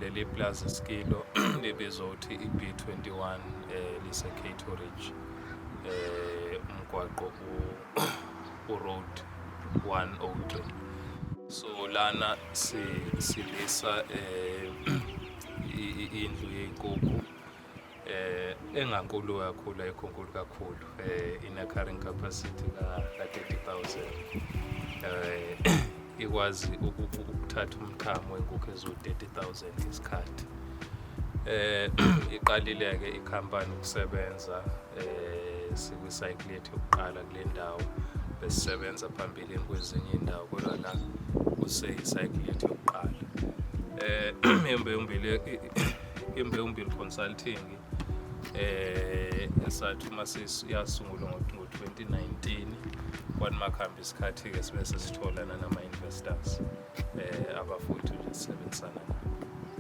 Leli plaza skilo libizwa ukuthi i-B21, lise Cato Ridge, umgwaqo u-road 103. So lana silisa indlu yenkukhu engankulu kakhulu, ayikho nkulu kakhulu, ina carrying capacity ka 30,000, ikwazi ukuthatha umthamo wenkukhu eziwu-30,000 ngesikhathi. Iqalile ke ikhampani ukusebenza, sikwi-cycle yethu yokuqala kule ndawo. Besisebenza phambilini kwezinye indawo, kodwa la kuseyi-cycle yethu yokuqala. Imbewumbili Consulting esathi uma siyasungulwa ngo-2019, kwathi makuhamba isikhathi-ke sibe sesitholana nama-investors abafuthi nje sisebenzisana nabo.